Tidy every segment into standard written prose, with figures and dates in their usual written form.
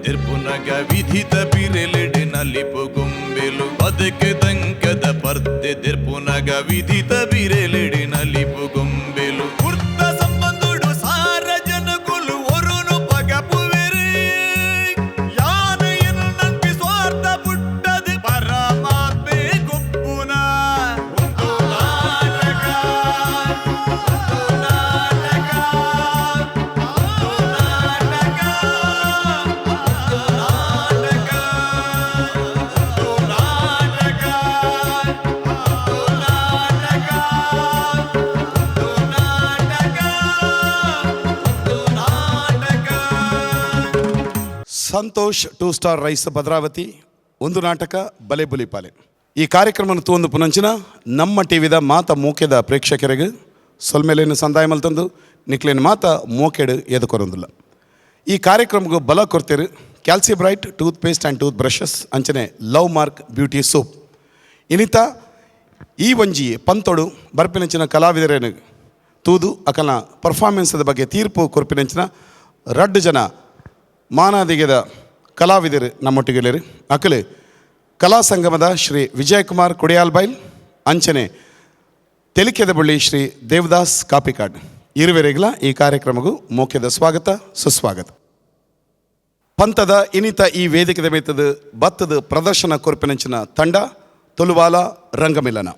ದೆರ್ಪುನಗ ವಿಧಿತ ಬಿರೆಲೆಡೆ ನಲಿಪು ಗೊಂಬೆಲು. ಬದುಕು ದಂಕದ ಪರ್ದೆ ದೆರ್ಪುನಗ ವಿಧಿತ ಬಿರೆಲೆಡೆ ನಲಿಪು ಗೊಂಬೆಲು. ಕುರ್ತ ಸಂಬಂಧುಡು ಸಾರ ಜನಕುಲು ಒರುನು ಪಗಪುವೆರು. ಯಾನ ಎನ್ನಂಪಿ ಸ್ವಾರ್ಥ ಪುಟ್ಟದು ಪರಮಾತ್ಮೆ ಗುಪ್ಪುನ. ಒಂದು ನಾಟಕ, ಒಂದು ನಾಟಕ, ಒಂದು ನಾಟಕ, ಒಂದು ನಾಟಕ, ಒಂದು ನಾಟಕ, ಒಂದು ನಾಟಕ, ಒಂದು ನಾಟಕ, ಒಂದು ನಾಟಕ. Santosh two star rise Bhadravati, ಒಂದು ನಾಟಕ ಬಲೆ ಬುಲಿಪಾಲೆ. ಈ ಕಾರ್ಯಕ್ರಮನ ತೂವೊಂದು ಪುನಂಚಿನ ನಮ್ಮ ಟಿವಿದ ಮಾತ ಮೋಕೆದ ಪ್ರೇಕ್ಷಕರಿಗೆ ಸೊಲ್ಮೆಲೇನು ಸಂದಾಯ ಮಲ್ತಂದು ನಿಕ್ಲೇನು ಮಾತ ಮೋಕೆಡು ಎದುಕೊರೊಂದಿಲ್ಲ. ಈ ಕಾರ್ಯಕ್ರಮಕ್ಕೆ ಬಲ ಕೊಡ್ತೀರು ಕ್ಯಾಲ್ಸಿ bright tooth paste and tooth brushes ಅಂಚನೆ ಲವ್ ಮಾರ್ಕ್ ಬ್ಯೂಟಿ ಸೋಪ್. ಇನಿತ ಈ ಒಂಜಿ ಪಂತೊಡು ಬರ್ಪಿನಂಚಿನ ಕಲಾವಿದರೇನು ತೂದು ಅಕಲ್ನ ಪರ್ಫಾರ್ಮೆನ್ಸ್ದ ಬಗ್ಗೆ ತೀರ್ಪು ಕೊರ್ಪಿನಂಚಿನ ರಡ್ಡು ಜನ ಮಾನಾದಿಗೆದ ಕಲಾವಿದರು ನಮ್ಮೊಟ್ಟಿಗೆಲೇರು. ಅಕಲು ಕಲಾ ಸಂಗಮದ ಶ್ರೀ ವಿಜಯಕುಮಾರ್ ಕೊಡಿಯಾಲ್ಬೈಲ್, ಅಂಚನೆ ತೆಲಿಕೆದ ಬಳ್ಳಿ ಶ್ರೀ ದೇವದಾಸ್ ಕಾಪಿಕಾಡ್. ಇರುವೆರೆಗ್ಲ ಈ ಕಾರ್ಯಕ್ರಮಗೂ ಮೋಕ್ಯದ ಸ್ವಾಗತ, ಸುಸ್ವಾಗತ. ಪಂತದ ಇನಿತ ಈ ವೇದಿಕೆದ ಮೇತದ ಬತ್ತದ ಪ್ರದರ್ಶನ ಕೊರ್ಪಿನಂಚಿನ ತಂಡ ತುಲುವಾಲ ರಂಗಮಿಲನ.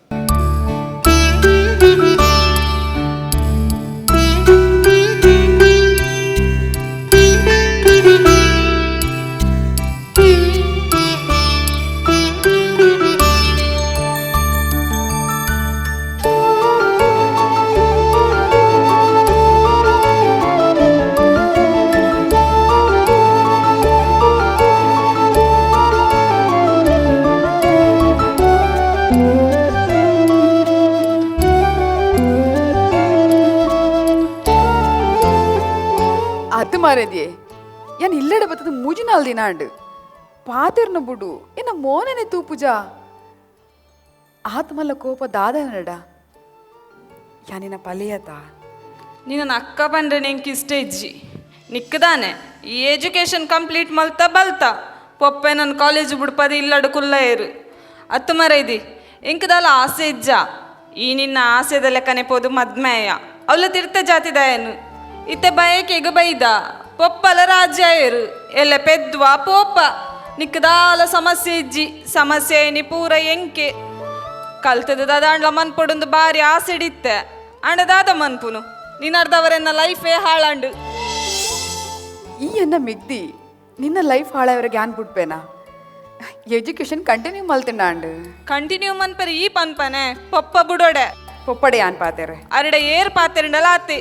ಅದು ಮಾರೇದಿಯೇ, ಏನ್ ಇಲ್ಲಡೆ ಬತ್ತದ ಮೂಜಿನಾಲ್ ದಿನ ಅಂಡು ಪಾತೆರ್ನ ಬುಡು, ಎನ್ನ ಮೋನನೆ ತೂಪುಜಾ. ಆತ್ಮಲ್ಲ ಕೋಪ ದಾದ ನಡ ಯಾನಿನ ಪಲಿಯತ. ನಿನ್ನ ಅಕ್ಕ ಬಂದ್ರೆ ನಿಂಗೆ ಇಷ್ಟ ಇಜ್ಜಿ ನಿಕ್ಕದಾನೆ. ಈ ಎಜುಕೇಶನ್ ಕಂಪ್ಲೀಟ್ ಮಲ್ತ ಬಲ್ತ ಪೊಪ್ಪೆ ನನ್ನ ಕಾಲೇಜ್ ಬಿಡ್ಪದ ಇಲ್ಲಡು ಕುಲ್ಲ ಏರು ಅತ್ತು ಮರ ಇದಿ. ಇಂಕದಲ್ಲ ಆಸೆ ಇಜ್ಜ. ಈ ನಿನ್ನ ಆಸೆದ ಲೆಕ್ಕನೆ ಪೋದು ಮದ್ಮೇಯ ಅವಳ ತಿರ್ತ ಜಾತಿದಾಯನು ಇತ್ತೆ ಬಯಕೆಗೆ ಬೈದ ಪೊಪ್ಪಲ ರಾಜ್ಯ ಏರು ಎಲ್ಲ ಪೆದ್ವಾ ಪೋಪ. ನಿಕ್ಕದಾಲ ಸಮಸ್ಯೆ ಇಜ್ಜಿ, ಸಮಸ್ಯೆ ಏನಿ ಪೂರ ಎಂಕೆ ಕಲ್ತದ ದಾದಾಂಡ್ಲ ಮನ್ಪೊಡೊಂದು ಬಾರಿ ಆಸೆಡಿತ್ತೆ. ಅಂಡ ದಾದ ಮನ್ಪುನು, ನಿನ್ನರ್ದವರೆನ್ನ ಲೈಫೇ ಹಾಳಂಡು. ಈ ಎನ್ನ ಮಿಗ್ದಿ ನಿನ್ನ ಲೈಫ್ ಹಾಳಾಯವರೆಗೆ ಯಾನ್ ಬಿಡ್ಪೇನಾ? ಎಜುಕೇಶನ್ ಕಂಟಿನ್ಯೂ ಮಲ್ತಿಂಡ ಅಂಡು. ಕಂಟಿನ್ಯೂ ಮನ್ಪರೆ ಈ ಪನ್ಪನೆ ಪೊಪ್ಪ ಬುಡೋಡೆ. ಪೊಪ್ಪಡೆ ಯಾನ್ ಪಾತೆರೆ? ಅರಡೆ ಏರ್ ಪಾತೆರಂಡಲ ಆತೆ.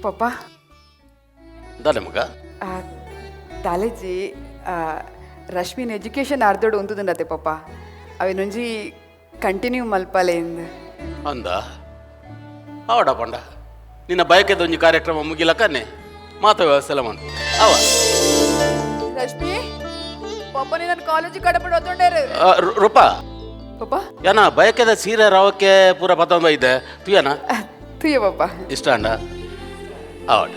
ಪಪ್ಪ. ದಾನೆ ಮಗ? ತಾಲೇಜಿ ರಶ್ಮಿನ ಎಜುಕೇಶನ್ ಅರ್ಧೋಡು ಉಂತುದುಂಡತೆ ಪಪ್ಪ, ಅವಿನೊಂಜಿ ಕಂಟಿನ್ಯೂ ಮಲ್ಪಲೆ ಇಂದ್. ಅಂದ ಆವಡ ಪಂಡ ನಿನ್ನ ಬಯಕೆದ ಒಂಜಿ ಕಾರ್ಯಕ್ರಮ ಮುಗಿಲಕ್ಕನೆ ಮಾತ ವ್ಯವಸ್ಥೆ ಮನ್ ಅವ. ರಶ್ಮಿ, ಪಪ್ಪ ನನ್ನ ಕಾಲೇಜ್ ಕಡಪಡ ಒತ್ತೊಂಡೇರು. ರೂಪಾ. ಪಪ್ಪ. ಯಾನ ಬಯಕೆದ ಸೀರೆ ರವಕ್ಕೆ ಪೂರ ಪತ್ತೊಂಬ ಇದ್ದೆ ತುಯನ. ತುಯ್ಯ ಪಪ್ಪ. ಇಷ್ಟ ಅಂಡ ಆವಡ.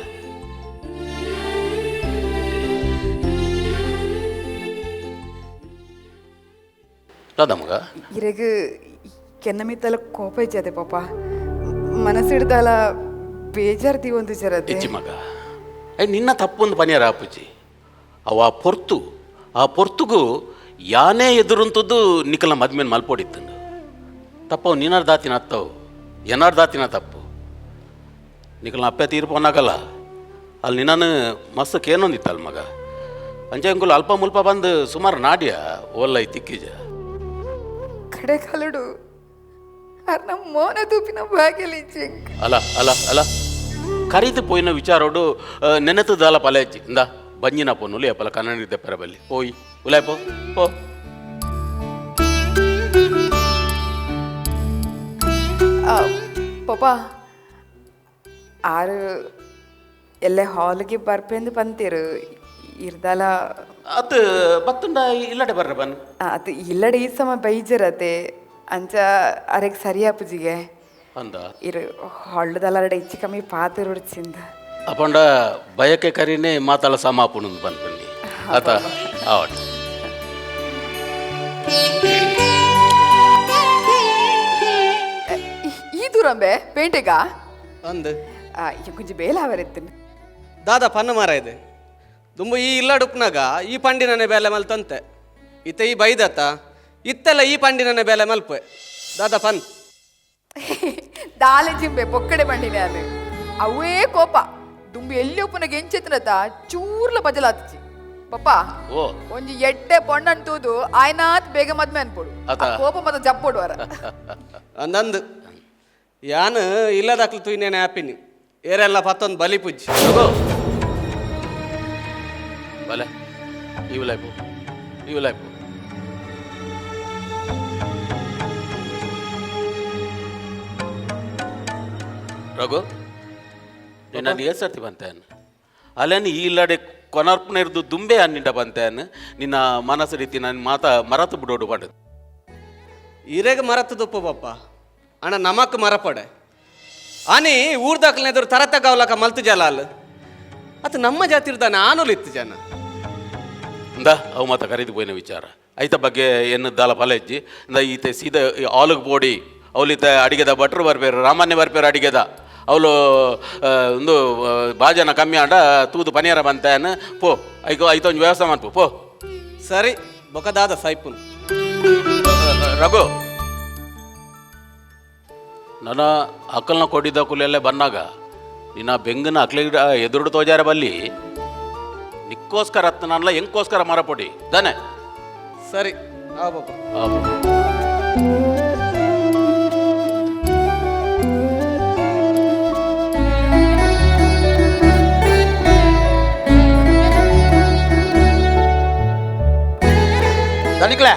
ದಾದ ಮಗ? ಇರೆಗ್ ಕೆನ್ನ ಮಿತ್ತಲ ಕೋಪ ಇಜ್ಜದೆ ಪಪ್ಪ, ಮನಸ್ಸಿಡ್ದಲ ಬೇಜಾರ್ ಒಂದು ಜರದೆ. ಇಜ್ಜಿ ಮಗ, ಏ ನಿನ್ನ ತಪ್ಪೊಂದು ಪನಿಯಾರ ಅಪ್ಪುಜಿ. ಅವ ಪೊರ್ತು ಆ ಪೊರ್ತುಗು ಯಾನೇ ಎದುರುಂತದ್ದು ನಿಕಲ ಮದ್ಮೇಲೆ ಮಲ್ಪೊಡಿತ್ತು. ತಪ್ಪವು ನೀನಾರ್ ದಾತಿನ ಅತ್ತವು ಏನಾರ್ ದಾತಿನ ತಪ್ಪು. ನಿಕಲ್ನ ಅಪ್ಪೆ ತೀರ್ಪು ಅನ್ನಕಲ್ಲ ಅಲ್ಲಿ ನಿನ್ನನ್ನು ಮಸ್ತ್ ಕೇನೊಂದಿತ್ತಲ್ಲ ಮಗ. ಅಂಚೆ ಅಂಕುಲ್ ಅಲ್ಪ ಮುಲ್ಪ ಬಂದು ಸುಮಾರು ನಾಡ್ಯ ಓಲ್ಲ ತಿಕ್ಕಿಜ. ಕಡೆ ಕಲಡು ಅರ್ನ ಮೋನ ತೂಪಿನ ಬಾಗಿಲಿಜ್ಜಿ. ಅಲ್ಲ ಅಲ್ಲ ಅಲ್ಲ, ಕರಿದು ಪೋಯಿನ ವಿಚಾರೋಡು ನೆನೆತದಾಲ ಪಲೇಜಿ. ಇಂದ ಬಂಜಿನ ಪೋ ನುಲಿ ಅಪ್ಪಲ ಕನ್ನಡ ದೆಪ್ಪರ ಬಲ್ಲಿ ಪೋಯಿ ಉಲಾಯ್ ಪೋ ಪೋ. ಪಪ್ಪ, ಆರು ಎಲ್ಲೆ ಹಾಲ್ಗೆ ಬರ್ಪೆಂದು ಪಂತೀರು ಇರ್ದಲ. ಅತ್ ಬತ್ತುಂಡ ಇಲ್ಲಡೆ ಬರ್ರ ಬನ್. ಅದು ಇಲ್ಲಡೆ ಈ ಸಮ ಬೈಜರತೆ, ಅಂಚ ಅರೆಗ್ ಸರಿಯಾಪುಜಿಗೆ. ಅಂದ ಇರು ಹೊಳ್ಳದಲ್ಲರಡೆ ಹೆಚ್ಚು ಕಮ್ಮಿ ಪಾತಿರುಡ್ಚಿಂದ. ಅಪಂಡ ಬಯಕೆ ಕರಿನೇ ಮಾತಾಳ ಸಮಾಪುಣ ಪನ್ಪಂಡಿ ಆತ ಆವಟ್. ಈ ದೂರಂಬೆ ಪೇಂಟೆಗ. ಅಂದ್. ಕುಂಜಿ ಬೇಲ ಅವರೆತ್ತನು. ದಾದಾ ಪನ್ನ ಮಾರ ಇದೆ ದುಂಬು ಈ ಇಲ್ಲಡುಪ್ನಾಗ ಈ ಪಂಡಿನನೆ ಬೇಲೆ ಮಲ್ತಂತೆ ಇತ್ತ ಈ ಬೈದತ್ತ ಇತ್ತೆಲ್ಲ ಈ ಪಂಡಿನನೆ ಬೇಲೆ ಮಲ್ಪೆ ದಾದಾ ಪನ್. ದಾಲೆ ಜಿಂಬೆ ಪೊಕ್ಕಡೆ ಬಂಡಿನ ಅದು ಅವೇ ಕೋಪ ದುಂಬು ಎಲ್ಲಿ ಒಪ್ಪುನ ಎಂಚೆತ್ತನತ ಚೂರ್ಲ ಬಜಲಾತಿಚಿ ಪಪ್ಪ. ಓ. ಒಂಜಿ ಎಡ್ಡೆ ಪೊಣ್ಣನ್ ತೂದು ಆಯ್ನಾತ್ ಬೇಗ ಮದ್ಮೆ ಅನ್ಪೋಡು. ಅತ. ಆ ಕೋಪ ಮತ್ತ ಜಪ್ಪೋಡು ವರ. ಅಂದಂದು ಯಾನ್ ಇಲ್ಲದಾಕ್ಲು ತೂಯ್ನೇನೆ ಆಪಿನಿ ಏರೆಲ್ಲ ಪತ್ತೊಂದು ಬಲಿ ಪೂಜಿ. ರಘು ಬಲೆ ಇವು ಲೈಪು ಇವು ಲೈಪು. ರಘು, ನೀನು ಏ ಸರ್ತಿ ಬಂತೇನು ಅಲ್ಲೇನು ಈ ಇಲ್ಲಡೆ ಕೊನರ್ಪನ ಹಿಡ್ದು ದುಂಬೆ ಅನ್ನಿಂಡ ಬಂತೇನು ನಿನ್ನ ಮನಸ್ಸು ರೀತಿ ನನ್ನ ಮಾತ ಮರತು ಬಿಡೋಡು ಪಂಡದು. ಇರೆಗ್ ಮರತದುಪ್ಪು ಪಪ್ಪ ಅಣ್ಣ ನಮಕ್ ಮರಪಡೆ ಆನಿ ಊರ್ದಾಕ್ಲನೆದುರು ತರತ ಗಾವ್ಲಕ ಮಲ್ತು ಜಲ ಅಲ್ಲ ಅತ್ ನಮ್ಮ ಜಾತಿರ್ದಾನೆ ಆನುಲು ಇತ್ತು ಜನ. ಇಂದ ಅವು ಮಾತ ಕರೀದು ಪೋಯಿನ ವಿಚಾರ ಐತ ಬಗ್ಗೆ ಏನು ದಾಲ ಫಲ ಹೆಜ್ಜಿ ಇಂದ ಈತ ಸೀದಾ ಆಲುಗ್ ಪೋಡಿ ಅವಲಿತ ಅಡಿಗೆದ ಭಟ್ರು ಬರ್ಪೇರು ರಾಮಾನ್ಯ ಬರ್ಪೇರು ಅಡಿಗೆದ ಅವಳು ಒಂದು ಬಾಜನ ಕಮ್ಮಿ ಆಂಡ ತೂದು ಪನಿಯಾರ ಬಂತೇನು ಪೋ ಐಕೋ ಐತೊಂದು ವ್ಯವಸ್ಥೆ ಮಾಡ್ಪು ಪೋ. ಸರಿ ಬೊಕದಾದ ಸೈಪುನ್. ರಘು, ನನ್ನ ಅಕ್ಕಲ್ನ ಕೊಡಿದ್ದ ಕುಲೆಲ್ಲೇ ಬನ್ನಾಗ ನಿನ್ನ ಬೆಂಗನ ಅಕ್ಲಿಗ ಎದುರುಡು ತೋಜಾರ ಬಲ್ಲಿ ನಿಕ್ಕೋಸ್ಕರ ಹತ್ತನಲ್ಲ ಹೆಂಗೋಸ್ಕರ ಮರಪೊಡಿ ದಾನೆ. ಸರಿ ಆ ಪಪ್ಪ. ದಣಿಕ್ಲೆ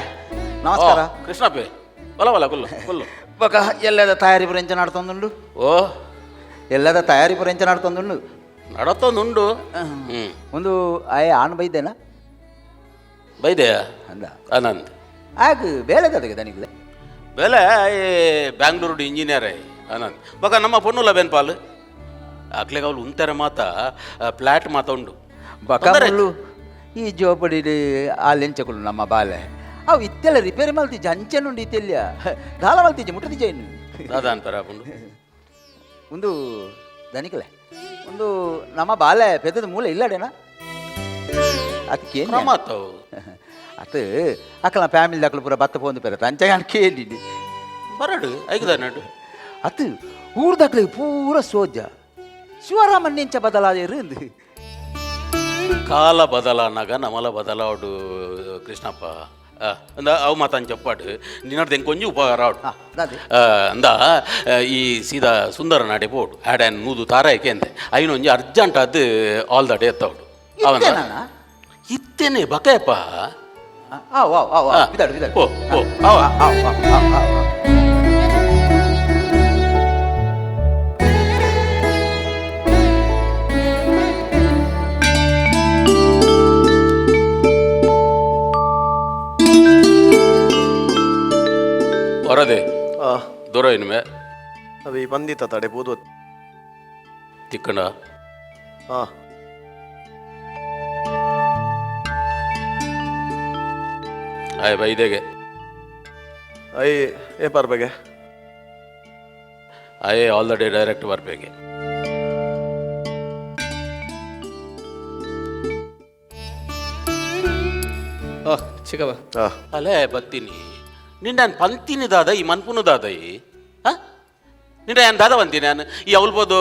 ನಮಸ್ಕಾರ. ಕೃಷ್ಣಪ್ಪೆ ಬಲ ಬಲ ಕುಲ್ಲು ಕುಲ್ಲು. ಬಕ ಎಲ್ಲದ ತಯಾರಿ ಪುರ ಎಂಚ ನಡ್ತೊಂದುಂಡು? ಓ. ಎಲ್ಲದ ತಯಾರಿ ಪುರ ಎಂಚ ನಡ್ತೊಂದುಂಡು? ನಡತೊಂದುಂಡು ಹ್ಮ್. ಒಂದು ಆಯ್ ಆಣ್ ಬೈದೇನಾ? ಬೈದೆಯಾ? ಅಂದ. ಆನಂದ್. ಆಗ ಬೇಲೆದದಗೆ ದಣಿಕ್ಲೆ. ಬೇಲೆ ಬ್ಯಾಂಗ್ಳೂರು ಇಂಜಿನಿಯರ್ ಆನಂದ್ ಬಕ ನಮ್ಮ ಪೊನ್ನುಲ ಬೇನ್ಪಾಲ್ ಅಕ್ಲೆಗ್ ಅವಳು ಉಂತಾರೆ ಮಾತ ಫ್ಲಾಟ್ ಮಾತ ಉಂಡು. ಬಕ ತೊಂದರೆ. ಮುಳ್ಳು ಈ ಜೋಪಡಿ ಆಲೆಂಚಕುಲು ನಮ್ಮ ಬಾಲೆ ಅವು ಇತ್ತೆಲ್ಲ ರಿಪೇರಿ ಮಲ್ತಿಜ್ಜಿ ಅಂಚೆನುಂಡು ಇತ್ತೆಲ್ಲ ದಾಲ ಮಲ್ತಿಜ್ಜಿ ಮುಟ್ಟದಿಜ್ಜ ಇನ್ನು. ದಾದಾ ಅಂತಾರ ಪುಂಡು. ಒಂದು ದಣಿಕ್ಲೆ ಒಂದು ನಮ್ಮ ಬಾಲೆ ಪೆದ್ದದ ಮೂಲೆ ಇಲ್ಲಡೇನಾ ಅದಕ್ಕೆ. ಕ್ರಮ ಆತವು. ಅತ್ ಅಕ್ಕಲ ಫ್ಯಾಮಿಲಿ ದಾಕಲು ಪೂರ ಬತ್ತ ಪೋಂದು ಪೇರ ಅಂಚ ಯಾನ್ ಕೇಳಿನಿ. ಬರಡು ಐಕದ ನಡು. ಅತ್ ಊರು ದಾಖಲೆ ಪೂರ ಸೋಜ ಶಿವರಾಮನ್ ನಿಂಚ ಬದಲಾದೇರು ಇಂದು. ಕಾಲ ಬದಲಾನಾಗ ನಮಲ ಬದಲಾವಡು ಕೃಷ್ಣಪ್ಪ. ಅಂದ ಅವು ಮಾತನ್ ಚಪ್ಪಾಡು ನಿನ್ನಡ್ದು ಎಂಕೊಂಜಿ ಉಪಕಾರ ಆವಡು. ದಾದೆ? ಅಂದ ಈ ಸೀದಾ ಸುಂದರ ನಾಡೆ ಪೋಡು ಆಡ್ಯಾನ್ ನೂದು ತಾರಾಯ್ಕೆ ಅಂದೆ ಐನೊಂಜಿ ಅರ್ಜೆಂಟ್ ಅದು ಆಲ್ the day ಎತ್ತವಡು ಅವನ. ಇತ್ತೇನಾ? ಇತ್ತೇನೆ ಬಕಯಪ್ಪ. ಆವ್ ಆವ್ ಆವ್ ಆವ್ ಬಿದಾಡು ಬಿದಾಡು. ಓ ಓ ಅವ. ಆವ್ ಆವ್ ಆವ್ ಆವ್ ಆವ್. ಹೊರದೆ ಆ. ದೂರ ಇನ್ಮೆ. ಅದೇ ಈ ಬಂದಿತ್ತ ತಡೆ ಪೋದು. ತಿಕ್ಕಣ. ಹಾ. ಆಯ್ ಬೈದೆಗೆ. I A ಪಾರ್ಬೆಗೆ. ಆಯ್ ಆಲ್ the day direct ಬರ್ಬೇಕೆ. ಓಹ್ ಚಿಕ್ಕವ. ಹಾ. ಅಲೇ ಬತ್ತೀನಿ ನಿನ್ನ ನಾನು ಪಂತೀನಿ ದಾದ ಈ ಮನ್ಪುನು ದಾದ ಈ ಹಾಂ ನಿನ್ನ ನಾನು ದಾದ ಬಂತೀನಿ ನಾನು ಈ ಅವಲ್ಬೋದು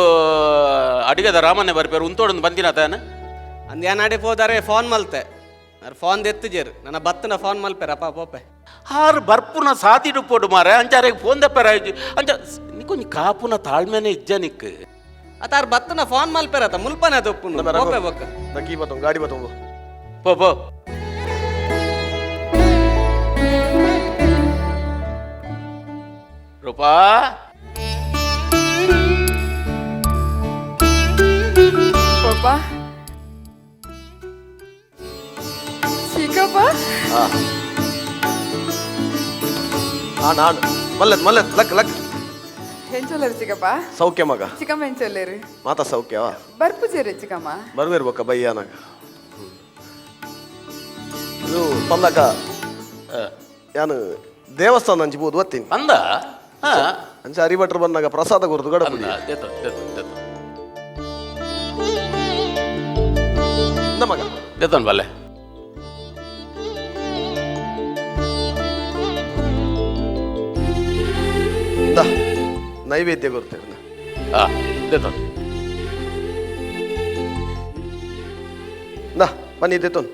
ಅಡಿಗೆದ ರಾಮನ್ನೇ ಬರ್ಪೇರು ಉಂತೋಡೊಂದು ಬಂದಿನ ತಾನು. ಅಂದ್ ಯಾನ್ ಪೋದಾರೆ ಫೋನ್ ಮಲ್ತೆ ಅರ್ ಫೋನ್ ದೆತ್ತುಜೇರು ನನ್ನ ಬತ್ತನ ಫೋನ್ ಮಲ್ಪೆರಪ್ಪ ಪೋಪೆ. ಆರು ಬರ್ಪುನ ಸಾತಿಡು ಪೋಡು ಮಾರೆ ಅಂಚಾರೆ ಫೋನ್ ದಪ್ಪೆರ ಅಂಚ ನಿಕ್ಕೊಂಜಿ ಕಾಪುನ ತಾಳ್ಮೆನೆ ಇಜ್ಜ ನಿಕ್. ಅತಾರ್ ಬತ್ತನ ಫೋನ್ ಮಲ್ಪೆರತ ಮುಲ್ಪನ ದೊಪ್ಪುನು ಪೋಪೆ ಬೊಕ್ಕ. ನಕ್ಕಿ ಬತ್ತೊಂದು ಗಾಡಿ ಬತ್ತೊಂದು. ಪೋ ಪೋ. ರೂಪಾ. ಪಪ್ಪ ಚಿಕ್ಕಪ್ಪ. ಆ ನಾನು ಮಲ್ಲತ್ ಮಲ್ಲತ್ ಲಕ್ ಲಕ್. ಎಂಚೊಲ್ಲರು ಚಿಕ್ಕಪ್ಪ? ಸೌಖ್ಯ ಮಗ. ಚಿಕ್ಕಮ್ಮ ಎಂಚೊಲ್ಲೇರು? ಮಾತಾ ಸೌಖ್ಯವಾ? ಬರ್ಪುಜೇರು ಚಿಕ್ಕಮ್ಮ. ಬರ್ವೇರು ಬೊಕ್ಕ ಬಯ್ಯಾನಾಗ. ಇದು ಪಲ್ಲಕ ಯಾನು ದೇವಸ್ಥಾನ ಅಂಚಿ ಬೋದು ಒತ್ತೀನಿ. ಅಂದ ಅಂಚ ಅರಿಭಟ್ರು ಬಂದಾಗ ಪ್ರಸಾದ ಕೊರ್ದು ಗಡಪುಡಿ. ಮಗ ದೇತನ್ ಬಲ್ಲೆ. ನೈವೇದ್ಯ ಕೊರ್ತೇವೆ. ದೇತನ್ ಬನ್ನಿ ದೇತನ್.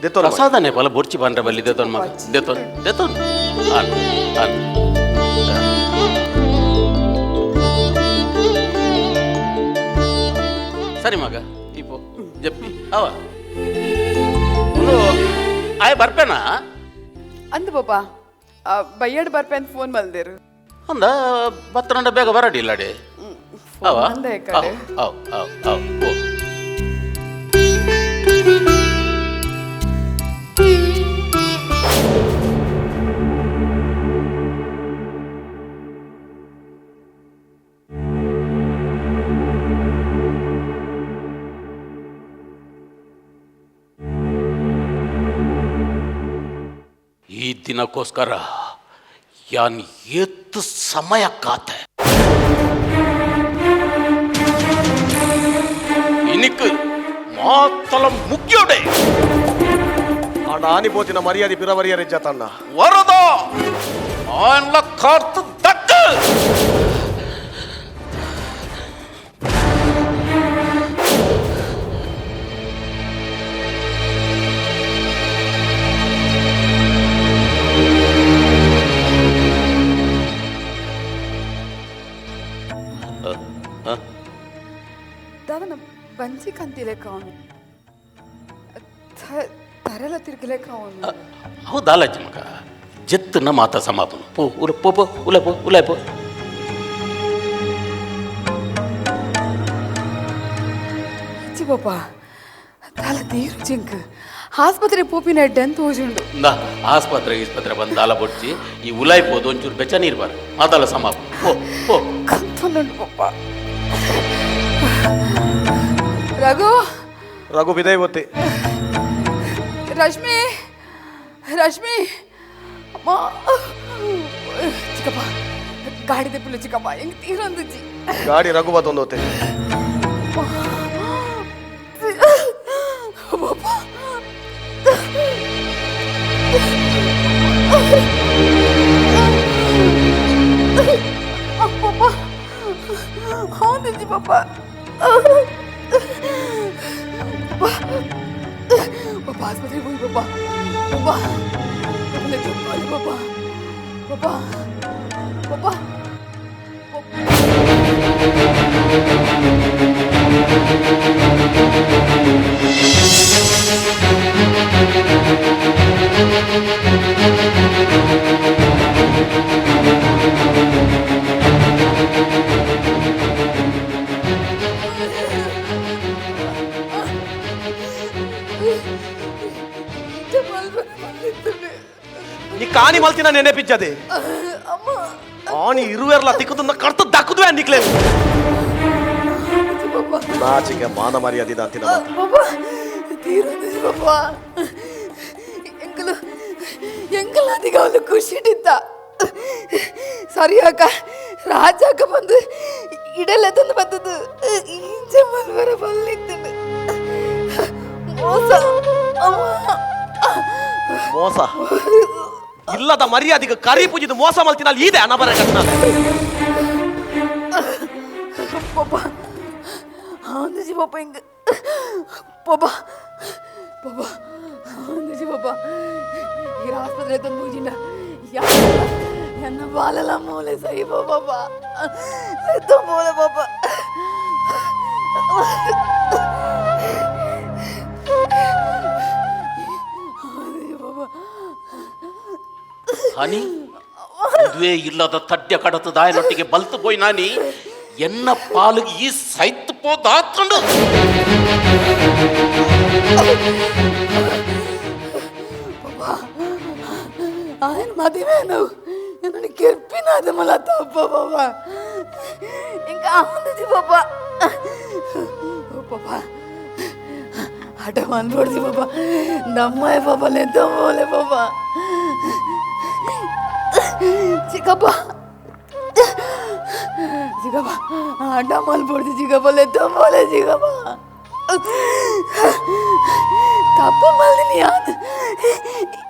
ದೇತನ್ ಪ್ರಸಾದನೆ ಬಲ ಬೊರ್ಚಿ ಬಂದ್ರೆ ಬಲ್ಲಿ ದೇತನ್ ಮಗ. ದೇತನ್ ದೇತನ್ ಆನ್ ಆನ್. ಸರಿ ಮಗ ಇಪ್ಪೋ ಜಪ್ಪಿ ಅವ ಆಯ್ ಬರ್ಪೇನಾ ಅಂದ ಪಾಪ ಬಯ್ಯಡ್ ಬರ್ಪೆ ಅಂತ ಫೋನ್ ಮಲ್ದೇರು. ಅಂದ ಬತ್ತರಂಡ ಬೇಗ ಬರಡಿಲ್ಲ ಅಡೆ. ಅವ ಅವ್ ಅವ್ ಅವ್ ಅವ್ ಓ. ಈ ದಿನಕ್ಕೋಸ್ಕರ ಯಾನ್ ಎತ್ತು ಸಮಯ ಕಾತೆ. ಇನಿಕ್ ಮಾತಲ ಮುಗ್ಯೋಡೆ. ಆನಿ ಪೋತಿನ ಮರ್ಯಾದೆ ಪಿರವರಿಯರೆ ಜತಣ್ಣ. ವರದ ಆನ್ಲ ಕಾರ್ತು ದಕ್ಕ. ದಾದನ ಬಂಜಿ ಕಂತಿಲೆಕ್ಕ ಅವನು ತರಲ ತಿರ್ಗಲೆಕ್ಕ ಅವನು. ಹೌದಲ್ಲ ಮಗ ಜತ್ತನ್ನ ಮಾತಾ ಸಮಾಪನ ಪೋ ಉಲ ಪೋ ಪೋ ಉಲ ಪೋ ಉಲ ಪೋ. ಅಚ್ಚಿ ಪಾಪ ತಾಲ ತೀರು ಜಿಂಕ್ ಆಸ್ಪತ್ರೆ ಪೋಪಿನ ಎಡ್ಡೆ ಅಂತ ಹೋಜುಂಡು. ಇಂದ ಆಸ್ಪತ್ರೆ ಆಸ್ಪತ್ರೆ ಬಂದು ದಾಲ ಬೊಡ್ಚಿ ಈ ಉಲಾಯ್ ಪೋದು ಒಂಚೂರು ಬೆಚ್ಚ ನೀರು ಬಾರ ಮಾತಾಲ ಸಮಾಪ ಪೋ ಪೋ. ಕಂತೊಂದುಂಡು ಪಾಪ. ರಘು ರಘು ಬಿದೈ ಒತ್ತಿ. ರಶ್ಮಿ ರಶ್ಮಿ ಅಮ್ಮ ಚಿಕ್ಕಪ್ಪ ಗಾಡಿ ತೆಪ್ಪಲು ಚಿಕ್ಕಪ್ಪ ಹೆಂಗ್ ತೀರೊಂದುಜ್ಜಿ. ಗಾಡಿ ರಘು ಬತ್ತೊಂದು ಒತ್ತೆ. ಪಾಪ ಹೌದಿಜ್ಜಿ ಪಾಪ. ಪಾಪ ಆಸ್ಪತ್ರೆಗೆ ಹೋಗಿ ಪಾಪ. ಪಾಪ ಪಾಪ ಪಾಪ ಪಾಪ ನೀ ಕಾನಿ ಮಲ್ತಿನ ನೆನಪಿಚ್ಚದೆ ಆನಿ ಇರುವೆರ್ಲ ತಿಕ್ಕದನ್ನ ಕರ್ತ ದಕ್ಕದುವೆ ನಿಕ್ಲೆ. ನಾಚಿಕೆ ಮಾನ ಮರ್ಯಾದೆ ದಾಂತಿನ ಎಂಕಲು ಎಂಕಲ್ ಅದಿಗ ಅವಳು ಖುಷಿಟಿತ್ತ ಸರಿ ಅಕ್ಕ ರಾಜಕ್ಕ ಬಂದು ಇಡಲ್ಲ ತಂದು ಬರ್ತದ್ದು ಇಂಚೆ ಮಲ್ವರ ಬಲ್ಲಿತ್ತು ಮೋಸ ಮೋಸ ಇಲ್ಲದ ಮರ್ಯಾದೆಗೆ ಕರಿ ಪೂಜಿದ ಮೋಸ ಮಲ್ತಿನ ಅಲ್ಲಿ ಇದೆ ಅನಬರ ಕಟ್ನ. ಪಾಪ ಅಂದಿಜಿ ಪಾಪ ಹಿಂಗ ಪಾಪ ಪಾಪ ಅಂದಿಜಿ ಪಾಪ ಈ ಆಸ್ಪತ್ರೆ ತಂದು ಪೂಜಿನ ಎನ್ನ ಬಾಲಲ ಮೂಲೆ ಸಹಿ ಪಾಪ ಮೂಲೆ ಪಾಪ. ಹನಿ ಮದುವೆ ಇಲ್ಲದ ತಡ್ಯ ಕಡತ ದಾಯನೊಟ್ಟಿಗೆ ಬಲ್ತು ಪೋಯ್ ನಾನಿ ಎನ್ನ ಪಾಲಿಗೆ ಈ ಸೈತ್ ಪೋದಾತ್ಕೊಂಡು. ఆయన ಮದುವೆ ನಾವು ನನ್ನ ಕೆರ್ಪಿನಾದ ಮಲತ ಅಪ್ಪ ಬಾಬಾ ఇంకా ಆಂದಿಜಿ ಬಾಬಾ ಪಾಪ ಆಟ ಮನ್ಬಿಡ್ಸಿ ಬಾಬಾ ನಮ್ಮಯ್ಯ ಬಾಬಾ ಲೆದ್ದೋಲೆ ಬಾಬಾ ಚಿಕ್ಕಪ್ಪ ಚಿಕ್ಕಪ್ಪ ಆಟ ಮಲ್ಬಿಡ್ಸಿ ಚಿಕ್ಕಪ್ಪ ಲೆದ್ದೋಲೆ ಚಿಕ್ಕಪ್ಪ ತಪ್ಪು ಮಲ್ದಿನಿ ಯಾನ್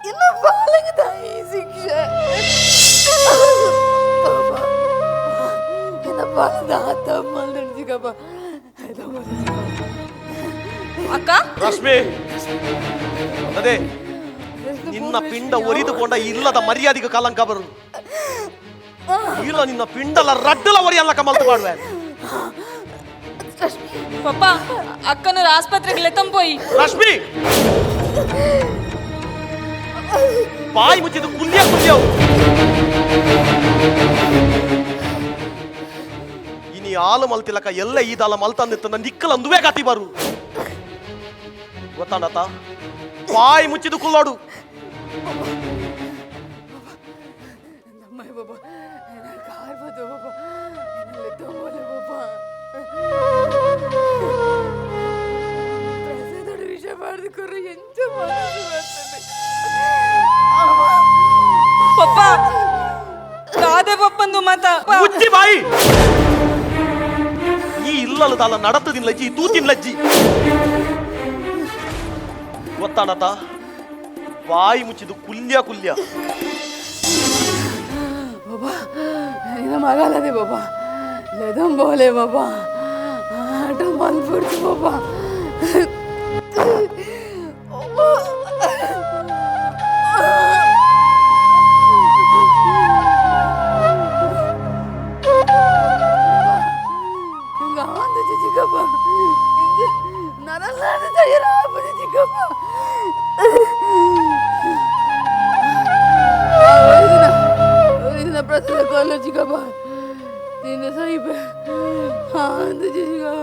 ಇನ್ನು ಬಾಲಗೆ ತಾಯಿ ಶಿಕ್ಷೆ ಬಾಬಾ ಇನ್ನು ಬಾಲದ ತಪ್ಪು ಮಲ್ದಿನಿ ಚಿಕ್ಕಪ್ಪ. ಅಕ್ಕ ರಶ್ಮಿ, ಅದೇ ನಿನ್ನ ಪಿಂಡ ಒರಿದುಕೊಂಡ ಇಲ್ಲದ ಮರ್ಯಾದೆಗೆ ಕಲಂಕ ಬರು ಇಲ್ಲ, ನಿನ್ನ ಪಿಂಡಲ ರಡ್ಡಲ ಒರಿಯಲ್ಲ ಕಮಲ್ತು ಮಾಡುವೆ. ಪಪ್ಪ ಅಕ್ಕನೂರು ಆಸ್ಪತ್ರೆಗೆ ಲೆತ್ತಂಪೋಯಿ. ರಶ್ಮಿ ಬಾಯಿ ಮುಚ್ಚಿದ್ದು ಕುಲ್ಯ ಕುಲ್ಯವು. ಇನಿ ಆಲು ಮಲ್ತಿಲಕ ಎಲ್ಲ ಈದಾಲ ಮಲ್ತಂದಿತ್ತು ನನ್ನ ನಿಕ್ಕಲ ಅಂದುವೆ ಗತಿ ಬರು ಗೊತ್ತಾಂಡತ. ಬಾಯಿ ಮುಚ್ಚಿದ್ದು ಕುಲ್ಲೋಡು. ನಮ್ಮಯ್ಯ ಬಾಬಾ ಕಾರ್ ಬದು ಬಾಬಾ ಲೆತ್ತಂಬೋಲೆ ಬಾಬಾ ಪ್ರಸಾದೋಡು ವಿಷಯ ಮಾಡಿದುಕೊರ್ರೆ ಎಂಚ ಮನಸ್ಸು ಬರ್ತದೆ. ಪಪ್ಪ ದಾದೆ ಪಪ್ಪಂದು ಮಾತ ಮುಚ್ಚಿ ಬಾಯಿ. ಈ ಇಲ್ಲಲದಾಲ ನಡತದಿನ್ ಲಜ್ಜಿ ತೂತಿನ್ ಲಜ್ಜಿ ಗೊತ್ತಾಡತ. ಬಾಯಿ ಮುಚ್ಚಿದ್ದು ಕುಲ್ಯ ಕುಲ್ಯ. ಬಾಬಾ ನಿನ್ನ ಮಗಲದೆ ಬಾಬಾ ಲೆದಂಬೋಲೆ ಬಾಬಾ ಆಟ ಮಲ್ಬಿಡ್ತು ಬಾಬಾ. ಚಿಕ್ಕಪ್ಪ ನನ್ನಲ್ಲ ಚಿಕ್ಕಪ್ಪ ಪ್ರಸಾದ ಕೊಲ್ಲ ಚಿಕ್ಕಪ್ಪ ತಿಂದ ಸಾಹಿಬ ಅಂದ ಚಿಕ್ಕಪ್ಪ.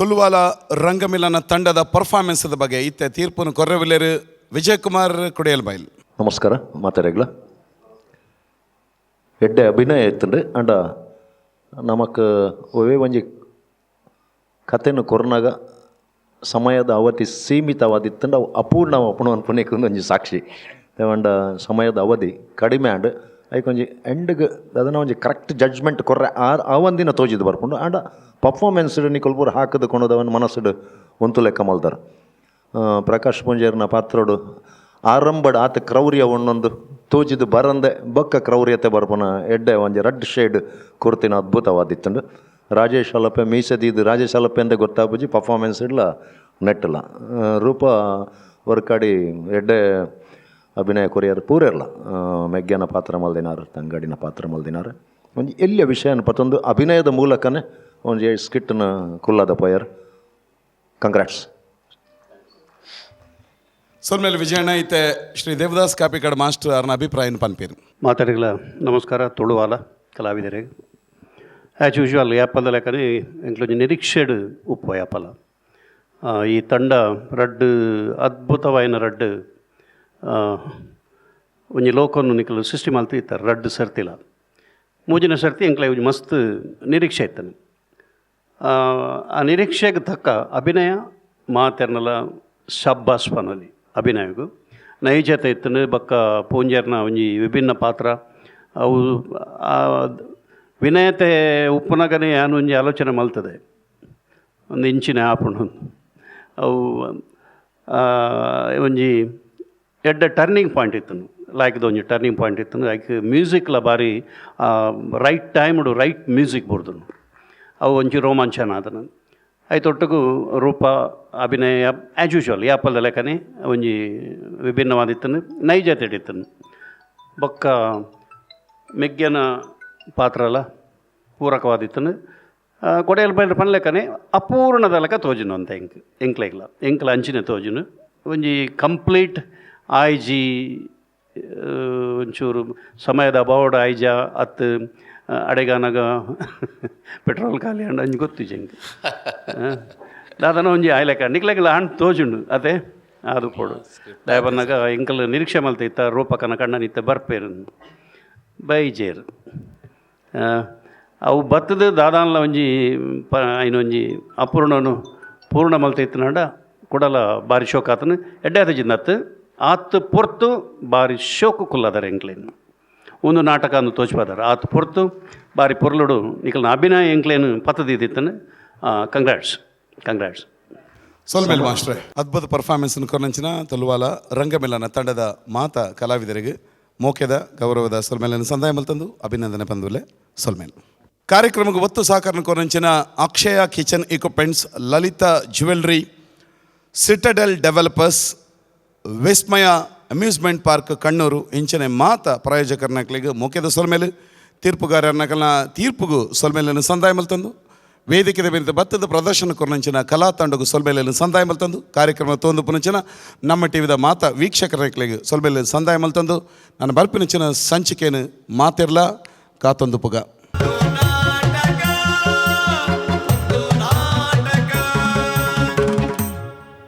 ತುಳುವಾಲ ರಂಗಮಿಲನ ತಂಡದ ಪರ್ಫಾರ್ಮೆನ್ಸ್ ಬಗ್ಗೆ ಇತ್ತೆ ತೀರ್ಪನ್ನು ಕೊರ್ರವಿಲ್ಲೇರು ವಿಜಯಕುಮಾರ್ ಕುಡಿಯಲ್ಬೈಲ್. ನಮಸ್ಕಾರ ಮಾತಾಡಗ್ಲ. ಎಡ್ಡೆ ಅಭಿನಯ ಇತ್ತಂಡು ಅಂಡ ನಮಕ್ ಒವೇ ಒಂಜಿ ಕತೆನು ಕೊರ್ನಾಗ ಸಮಯದ ಅವಧಿ ಸೀಮಿತವಾದಿತ್ತಂಡು ಅವು ಅಪೂರ್ಣ ಅಪುಣ ಅನ್ಪುನೇಕ್ ಒಂಜಿ ಸಾಕ್ಷಿ. ಅಂಡ ಸಮಯದ ಅವಧಿ ಕಡಿಮೆ ಅಂಡ್ ಐಕೊಂಜಿ ಎಂಡ್ಗ್ ಅದನ್ನ ಒಂಜಿ ಕರೆಕ್ಟ್ ಜಡ್ಜ್ಮೆಂಟ್ ಕೊರ್ರೆ ಆ ಒಂದಿನ ತೋಜಿದ್ದು ಬರ್ಪುಂಡು. ಆಂಡ ಪರ್ಫಾರ್ಮೆನ್ಸ್ ನಿಕುಲು ಪೂರ ಹಾಕದು ಕೊಣದವನ್ ಮನಸ್ಸುಡು ಒಂತು ಲೆಕ್ಕ ಮಲ್ದಾರ. ಪ್ರಕಾಶ್ ಪೂಂಜೆರ್ನ ಪಾತ್ರೋಡು ಆರಂಭಡ್ ಆತ ಕ್ರೌರ್ಯ ಒಂದೊಂದು ತೋಜಿದು ಬರಂದೆ ಬೊಕ್ಕ ಕ್ರೌರ್ಯತೆ ಬರ್ಪುನ ಎಡ್ಡೆ ಒಂಜಿ ರಡ್ಡ್ ಶೇಡ್ ಕೊರ್ತಿನ ಅದ್ಭುತವಾದಿತ್ತುಂಡು. ರಾಜೇಶ್ ಅಲಪೆ ಮೀಸೆದೀದು ರಾಜೇಶ್ ಅಲಪೆ ಅಂದೆ ಗೊತ್ತಾಪುಜಿ ಪರ್ಫಾರ್ಮೆನ್ಸ್ ಇಡ್ಲ ನೆಟ್ಟಲ. ರೂಪ ವರ್ಕಾಡಿ ಎಡ್ಡೆ ಅಭಿನಯ ಕೊರಿಯರ್ ಪೂರೆರ್ಲ ಮೆಗ್ಯನ ಪಾತ್ರ ಮಲ್ದಿನಾರು, ತಂಗಡಿನ ಪಾತ್ರ ಮಲ್ದಿನಾರು. ಒಂಜಿ ಎಲ್ಲಿಯ ವಿಷಯನ ಪತ್ತೊಂದು ಅಭಿನಯದ ಮೂಲಕನೇ ಒಂಜಿ ಸ್ಕಿಟ್ನ ಕುಲ್ಲದ ಪೋಯರ್. ಕಂಗ್ರಾಟ್ಸ್. ಸೊಲ್ಮೇಲೆ ವಿಜಯಣ್ಣ ಇತ್ತೆ ಶ್ರೀ ದೇವದಾಸ್ ಕಾಪಿಕಾಡ್ ಮಾಸ್ಟರ್ ಅವರ ಅಭಿಪ್ರಾಯನ ಪನ್ಪೇರು. ಮಾತಾಡಿಗಳ ನಮಸ್ಕಾರ. ತುಳುವಾಲ ಕಲಾವಿದರಿಗೆ ಆ್ಯಸ್ ಯೂಶುವಲ್ ಯಾಪದ ಲೆಕ್ಕನೆ ಎಂಕ್ಲೊಂಜಿ ನಿರೀಕ್ಷೆಡ್ ಉಪ್ಪು ಯಾಪಲ. ಈ ತಂಡ ರಡ್ಡ್ ಅದ್ಭುತವಾಯಿನ ರಡ್ಡ್ ಒಂಜಿ ಲೋಕನ್ನು ನಿಕಲು ಸೃಷ್ಟಿ ಮಲ್ತು ಇತ್ತಾರೆ ರಡ್ಡ್ ಸರ್ತಿಲ. ಮೂಜಿನ ಸರ್ತಿ ಎಂಕ್ಲೆ ಒಂಜಿ ಮಸ್ತ್ ನಿರೀಕ್ಷೆ ಇತ್ತನು. ಆ ನಿರೀಕ್ಷೆಗೆ ತಕ್ಕ ಅಭಿನಯ ಮಾತೆರ್ನಲ ಶಬ್ಬಾಸ್ ಪನೊಲಿ ಅಭಿನಯಗು. ನೈಜತೆ ಇತ್ತುಂಡು ಬೊಕ್ಕ ಪೂಂಜೆರ್ನ ಒಂಜಿ ವಿಭಿನ್ನ ಪಾತ್ರ. ಅವು ವಿನಯತೆ ಉಪ್ಪುನಗನೇ ಯಾನ್ ಒಂಜಿ ಆಲೋಚನೆ ಮಲ್ತದೆ, ಒಂದು ಇಂಚಿನ ಆಪುಂಡು. ಅವು ಒಂಜಿ ಎಡ್ಡೆ ಟರ್ನಿಂಗ್ ಪಾಯಿಂಟ್ ಇತ್ತುಂಡು, ಲಾಯ್ಕ್ದ ಒಂಜಿ ಟರ್ನಿಂಗ್ ಪಾಯಿಂಟ್ ಇತ್ತುಂಡು. ಐಕ್ ಮ್ಯೂಸಿಕ್ಲ ಬಾರಿ ರೈಟ್ ಟೈಮ್ಡು ರೈಟ್ ಮ್ಯೂಸಿಕ್ ಬುಡ್ದುಂಡು, ಅವು ಒಂಜಿ ರೋಮಾಂಚನ ಆದನ. ಐತೊಟ್ಟುಗು ರೂಪ ಅಭಿನಯ ಆ್ಯಸ್ ಯೂಶುವಲ್ ಯಾಪಲ್ದ ಲೆಕ್ಕನೆ ಒಂಜಿ ವಿಭಿನ್ನವಾದಿತ್ತುಂಡು, ನೈಜತೆ ಇತ್ತುಂಡು. ಬೊಕ್ಕ ಮೆಗ್ಯನ ಪಾತ್ರಲ ಪೂರಕವಾದಿತ್ತುಂಡು. ಕೊಡೆಯಲ್ ಬೈಲ್ ಪನ್ಲೆಕ್ಕನೆ ಅಪೂರ್ಣದ ಲೆಕ್ಕ ತೋಜುನು ಅಂತ ಎಂಕ್ ಎಂಕ್ಲೆಗ್ಲ ಎಂಕ್ಲ ಅಂಚಿನ ತೋಜುನು. ಒಂಜಿ ಕಂಪ್ಲೀಟ್ ಆಯ್ಜಿ ಒಂಚೂರು ಸಮಯದ ಅಭಾವಡ್ ಆಯ್ಜ ಅತ್ತು ಅಡೆಗಾನಗ ಪೆಟ್ರೋಲ್ ಖಾಲಿ ಅಂಡ ಅಂಜಿ ಗೊತ್ತಿಜಿ ಎಂಕ್. ದಾದನ ಒಂಜಿ ಆಯ್ಲೆಕ್ಕ ನಿಕ್ಲೆಗ್ಲ ಹಣ್ಣು ತೋಜುಂಡು ಅದೇ ಅದು ಪೋಡು ದಯ ಬನ್ನಗ ಎಂಕಲ್ ನಿರೀಕ್ಷೆ ಮಲ್ತ ಇತ್ತ ರೂಪಕನ ಕಣ್ಣನಿತ್ತ ಬರ್ಪೇರು ಬೈಜೇರು. ಅವು ಬತ್ತದ ದಾದಾನ್ಲ ಒಂಜಿ ಐನ ಒಂಜಿ ಅಪೂರ್ಣನು ಪೂರ್ಣ ಮಲ್ತ ಇತ್ತನಾಂಡ ಕುಡಲ ಬಾರಿ ಶೋಕ ಆತನು ಎಡ್ಡೆ ಆತ ಆತ್ ಪೊರ್ತು ಬಾರಿ ಶೋಕು ಕುಲ್ಲದಾರೆ ಎಂಕ್ಲೇನು. ಒಂದು ನಾಟಕ ಅಂದು ತೋಚ್ಪಾದಾರ ಆತ್ ಪೊರ್ತು ಬಾರಿ ಪೊರ್ಲುಡು ನಿಕಲ್ನ ಅಭಿನಯ ಎಂಕ್ಲೇನು ಪತ್ತದಿತ್ತಿತ್ತನು. Congrats congrats. ಸೊಲ್ಮೇಲ್ ಮಾಸ್ಟ್ರೆ, ಅದ್ಭುತ ಪರ್ಫಾರ್ಮೆನ್ಸ್ ಕೊರ್ನಂಚಿನ ತುಲುವಾಲ ರಂಗಮೇಳನ ತಂಡದ ಮಾತ ಕಲಾವಿದರಿಗೆ ಮೋಕೆದ ಗೌರವದ ಸೊಲ್ಮೇಲನ್ನು ಸಂದಾಯ ಮಲ್ತಂದು ಅಭಿನಂದನೆ ಬಂದುಲೆ ಸೊಲ್ಮೇಲ್. ಕಾರ್ಯಕ್ರಮಕ್ಕೆ ಒತ್ತು ಸಹಕಾರ ಕೊರಂಚಿನ Akshaya kitchen equipments, Lalitha jewellery, citadel developers, Vismaya amusement park Kannur ಇಂಚನೆ ಮಾತ ಪ್ರಾಯೋಜಕರ್ನಕ್ಲಿಗೆ ಮುಖ್ಯದ ಸೊಲ್ಮೇಲೆ, ತೀರ್ಪುಗಾರರ್ನಕಲ್ನ ತೀರ್ಪುಗು ಸೊಲ್ಮೇಲನ್ನು ಸಂದಾಯ ಮಲ್ತಂದು, ವೇದಿಕೆದ ಮೇಲೆ ಭತ್ತದ ಪ್ರದರ್ಶನ ಕೊರ್ನಂಚಿನ ಕಲಾ ತಂಡಗು ಸೊಲ್ಮೇಲನ್ನು ಸಂದಾಯ ಮಲ್ತಂದು, ಕಾರ್ಯಕ್ರಮ ತೋಂದು ಪುನಂಚಿನ ನಮ್ಮ ಟಿವಿದ ಮಾತ ವೀಕ್ಷಕರಕ್ಲಿಗೆ ಸೊಲ್ಮೇಲೆ ಸಂದಾಯ ಮಲ್ತಂದು, ನನ್ನ ಬರ್ಪಿನಂಚಿನ ಸಂಚಿಕೆಯನ್ನು ಮಾತಿರ್ಲ ಕಾತೊಂದು ಪುಗ.